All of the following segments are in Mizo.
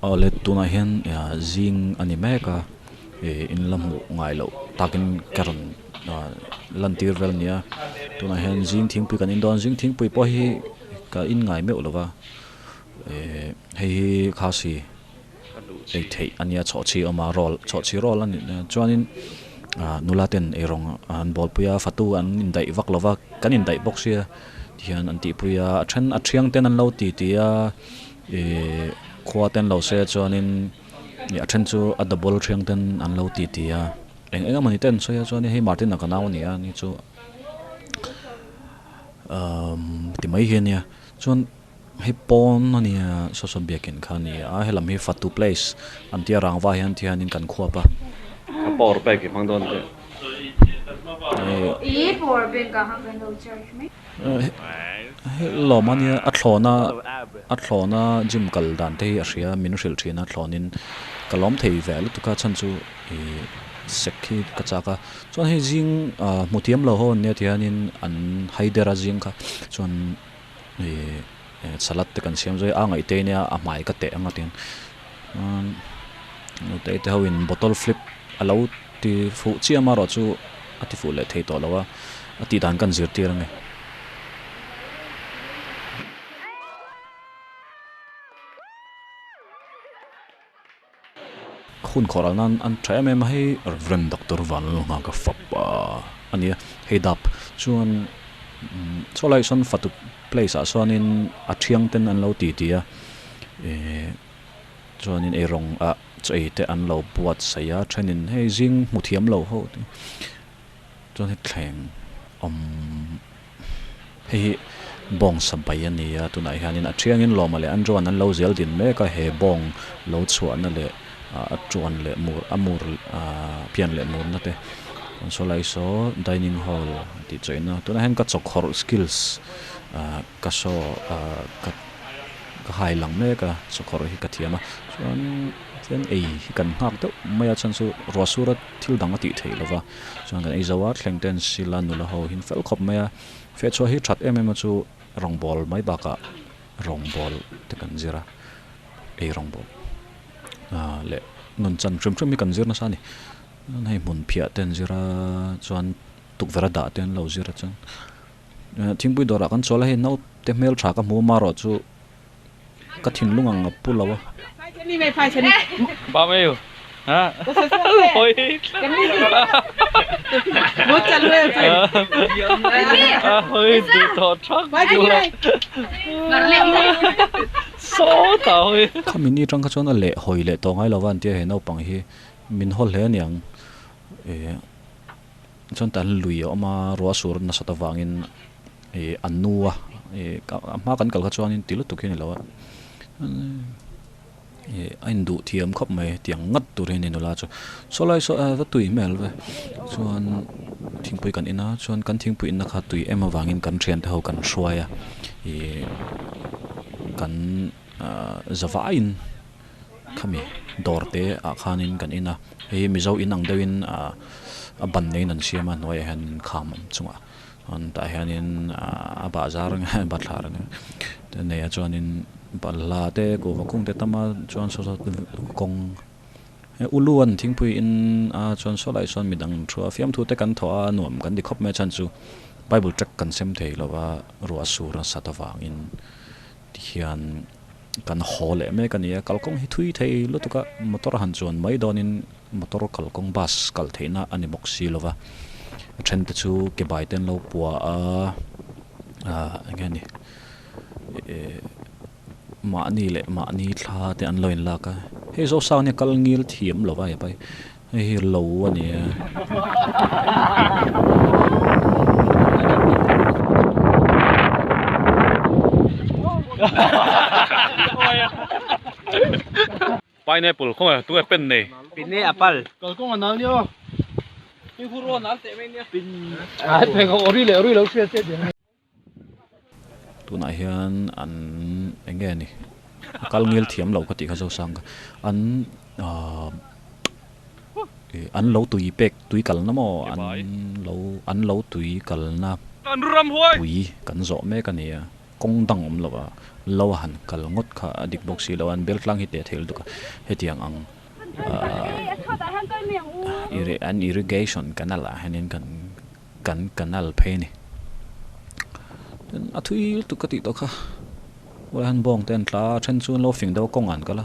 Awle tunah hian zing a ni mek a ih in la hmuh ngai loh takin ka rawn ah lan tir vel a ni a tunah hian zing thingpui kan in dawn zing thingpui pawh hi ka in ngai meuh lo va ih hei hi khasi ei theih a nia chhawhchhi a awm a roll chhawhchhi roll a nih chuanin ah nula ten eirawng an bawl pui a fatu an indaih vak lo va kan indaih bawk sia tihian an tihpui a a then a thiang ten an lo ti ti a ihh khua te an lo sawi a chuanin ih a then chu a double thiang ten an lo ti ti a eng eng emawni te an sawi a chuanin hei Martin a ka nau a ni a ni chu umm ti mai hi a nia chuan. Hei pawn a nia saw saw biakin kha a ni a helam hi fatu place an tia rangva hian ti hianin kan khuap a. A power bank i hmang dawn teh. Hei lawm a nia a thlawna a thlawna gym kal dan te hi a hria min hrilh thin a thlawnin ka lawm thei ve lutuk a chhan chu ih sek hi ka chak a chuan hei zing ah hmu thiam lo ho an nia ti hianin an haider a zing kha chuan. Ih salad te kan siam zui a ngaih te ania a hmai ka teh ang a tiang nute te ho in bottle flip a lo ti fuh chiam a erawh chu a ti fuh leh thei tawh lo a a tih dan kan zirtir ang e. Hun khawh ral nan an tha em em a hei Rev Doctor Vanlalnghaka ka fap a a ni a hei dap chuan saw lai sawn fatu place ah sawnin a thiang ten an lo ti ti a ihh chuanin eirawng ah chaw ei te an lo buatsaih a thenin hei zing hmu thiam lo ho te chuan hei thleng awm. Hei hi bawng sabai a ni a tunah hianin a thiangin lawma leh an ruan an lo zel din mek a he bawng lo chhuahna leh a tuan leh mur a mur ahh pian leh murna te chuan saw lai saw dining hall tih chawihna tunah hian ka chawkhawrh skills ahh ka show ahh ka ka hai lang mek a chawkhawrh hi ka thiam a chuan chuan ei hi kan nghak deuh mai a chhan chu ruah sura thil dang a tih theih lova. Chuan kan ei zo a, thleng ten sila nula ho hin fel khawp mai a, fehchhuah hi that em em a chu rawngbawl mai bakah rawngbawl te kan zir a, ei rawngbawl ah leh nun chan hrim hrim hi kan zir nasa a ni. Chuan hei hmun phiah te an zir a, chuan tukverh a dah te an lo zir a chuan thingpui dawrah kan chawl a, hei naute hmeltha ka hmu a marawh chu Ka thinlung ang a pu lo a. Khami ni atang kha chuan a leh hawi leh tawh ngai lo va an tia he naupang hi min haw hle aniang ih chuan tan lui a awm a ruah sur nasat avangin. Ih an nu a ih a hma kan kal kha chuanin ti lutuk hi a ni lo a ih a induh thiam khawp mai tiang ngat tur hi a ni nula chu saw lai saw va tui hmel ve chuan thingpui kan in a chuan kan thingpui inna kha tui em avangin kan thiante ho kan hruai a ih kan ah zavaiin khami dawr te ah khanin kan in a hei hi mizo in ang deuhin ah a ban neiin an siam a hnuaiah hian kham awm chungah. An tah hianin a bahzar bathlar te nei a chuanin balhla te kuhva kung te tam a chuan saw saw kawng ulu an thingpui in a chuan saw lai sawn midang thu a fiamthu te kan thawh a nuam kan ti khawp mai a chhan chu bible track kan sem thei lo va ruah sur nasat avangin tihian kan haw leh mek a ni a kalkawng hi thui thei lutuk a motor han chuan mai dawnin motor kalkawng bus kal theihna a ni bawk si lo va a then te chu ke bai te an lo pua a ah eng nge ni eh mahni leh mahni thla te an lo inlak a hei zawh sang nia kal ngil thiam lo va hepa hi hei hi lo a ni a. Pineapple khawnge tunge pen nei? Pine apple. Kalkawng a nal nia aw. Fimkhur rawh a nal teh mai nia. Pin ori leh ori lo hriat che diang. Tunah hian an eng nge ni a kal ngil thiam lo ka tih kha Zosang kha an ahh an lo tui pek tui kalna maw an lo an lo tui kalna tui kan zawh mek a ni a. Kawng dang awm lo a, lo a han kal ngawt kha a dik bawk si lo a, an bel tlang hi teh thei lutuk a, hetiang ang ahh an irrigation canal ah hianin kan kan canal phei a ni. Tin a thui lutuk ka tih tawh kha, uai han bawng te an tla a, then chu an lo fing deuh a kawng ah an kal a,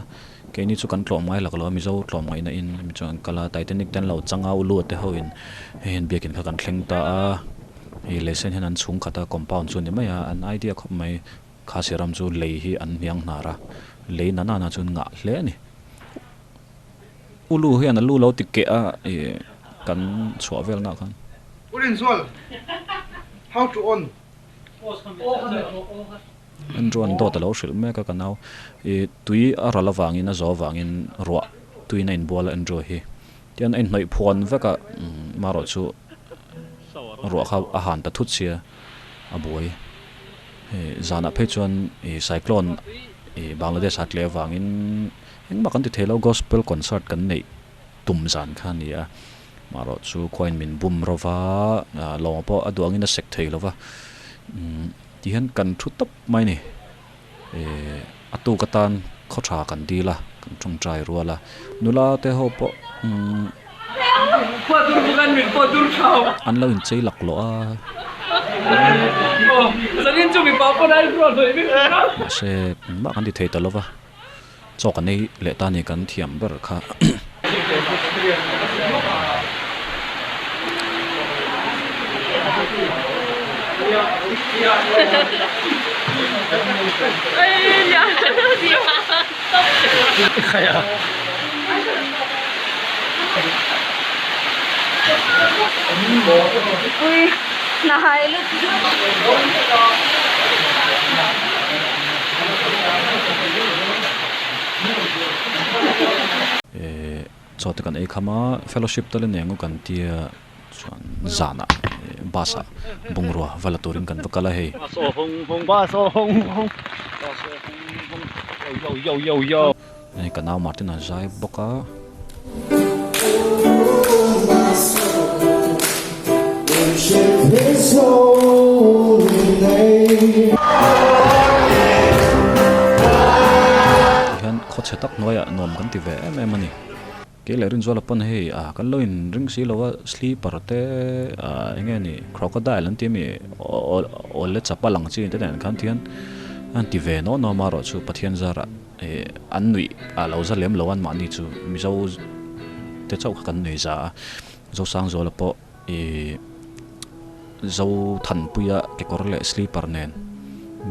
keini chu kan tlawm ngai lak lo a, Mizo tlawm ngaihna in mi chuan an kal a, Titanic te an lo chang a, Ulu te ho in hei hian biakin kha kan thleng ta a. Hei lehsen hian an chhung khat a compound chu a ni mai a, an idea khawp mai. Khasi ram chu lei hi an hniang hnar a, lei na nana chuan ngah hle a ni. Ulu hian a lu lo ti keh a ih kan chhuah vel nak khan. U Rinzual, how to on? Andrew an dawt a lo hrilh mek a ka nau. Ih tui a ral avangin a zawh avangin ruah tuiin a inbual a Andrew hi. Tihian a inhnawih phuan vek a, marawh chu ruah kha a han ta thut sia a buai. Hei zanah phei chuan ih cyclone ih Bangladesh a tleh avangin engmah kan ti thei lo gospel concert kan neih tum zan kha a ni a. Marawh chu khuain min bum ro va, lawng pawh a duh angin a sek thei lo va. Tihian kan thu tawp mai a ni. Ehh a tuk atan khaw tha kan dil a, kan tawngtai rual a, nula te ho pawh umm an lo inchei laklawh a, mahse engmah kan ti thei ta lo va, chaw kan ei leh ta a ni kan thiam ber kha. Eh chaw te kan ei kham a fellowship te la nei ang u kan tia chuan zanah bus ah bungrua va la turin kan va kal a hei. Hei ka nau Martin a zai bawk a. Tihian khawchhe tak hnuaiah nuam kan ti ve em em a ni. Kei leh Rinzuala pawn hei ah kan lo in ring si lo a sleeper te ah eng nge ni crocodile an ti ami awl le chapal ang chi te nen khan thian an ti ve nawh nawh amaherawh chu Pathian zarah ih an nuih a lo za lem lo a mahni chu Mizo te chauh kha kan nuih za a Zosangzuala pawh ih Zothanpuia kekawr leh sleeper nen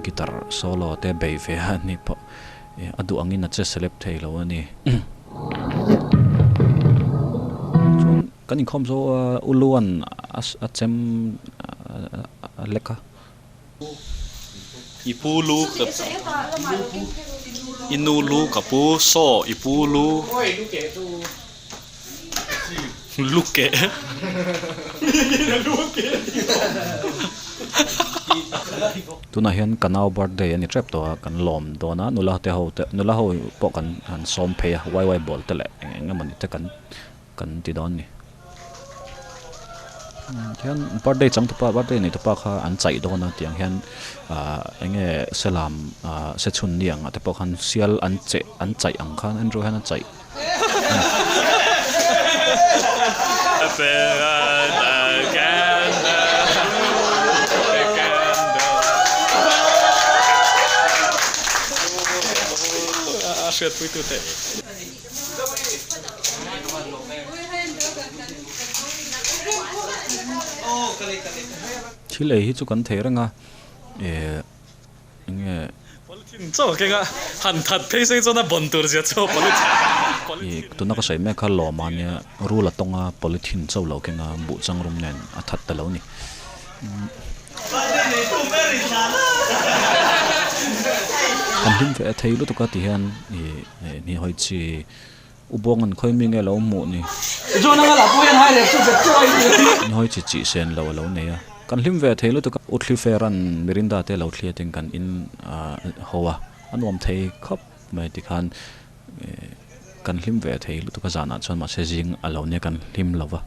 guitar solo te bei ve a ni pawh. A duh angin a che celeb thei lo a ni. Chuan kan inkhawm zo a Uluan a chem a lek a. I pu lu ka i nu lu ka pu saw i pu lu Lu keh. Tunah hian ka nau birthday a ni tep tawh a, kan lawm dawn a, nula te ho te nula ho pawh kan han sawm phei a, wai wai ball te leh eng eng emawni te kan kan ti dawn a ni. Tihian birthday changtupa birthday neitupa kha an chaih dawn a tiang hian ah eng nge selam ah sechhun ni ang ah te pawh khan sial an cheh an chaih ang khan Andrew hian a chaih. Thil ei hi chu kan thei reng a, eh. Enge? Polythene chaw keng a, han that phei seng chuan a bawn tur zia chu polythene. I tuna ka sawi mek kha lawm a nia, rul a tawng a, polythene chaw lo keng a, buh chang rum nen a that ta lo ni. Kan hlim ve thei lutuk a ti hian i ni hawi chi u buang an khawi mi nge lo hmuh ni. Ni hawi chi chi sen lo a lo nei a. Kan hlim ve thei lutuk a, U Thliferan Mirinda te lo thliat in kan in ho a, a nuam thei khawp mai tikhan kan hlim ve thei lutuk a zanah chuan mahse zing a lo nia kan hlim lo va.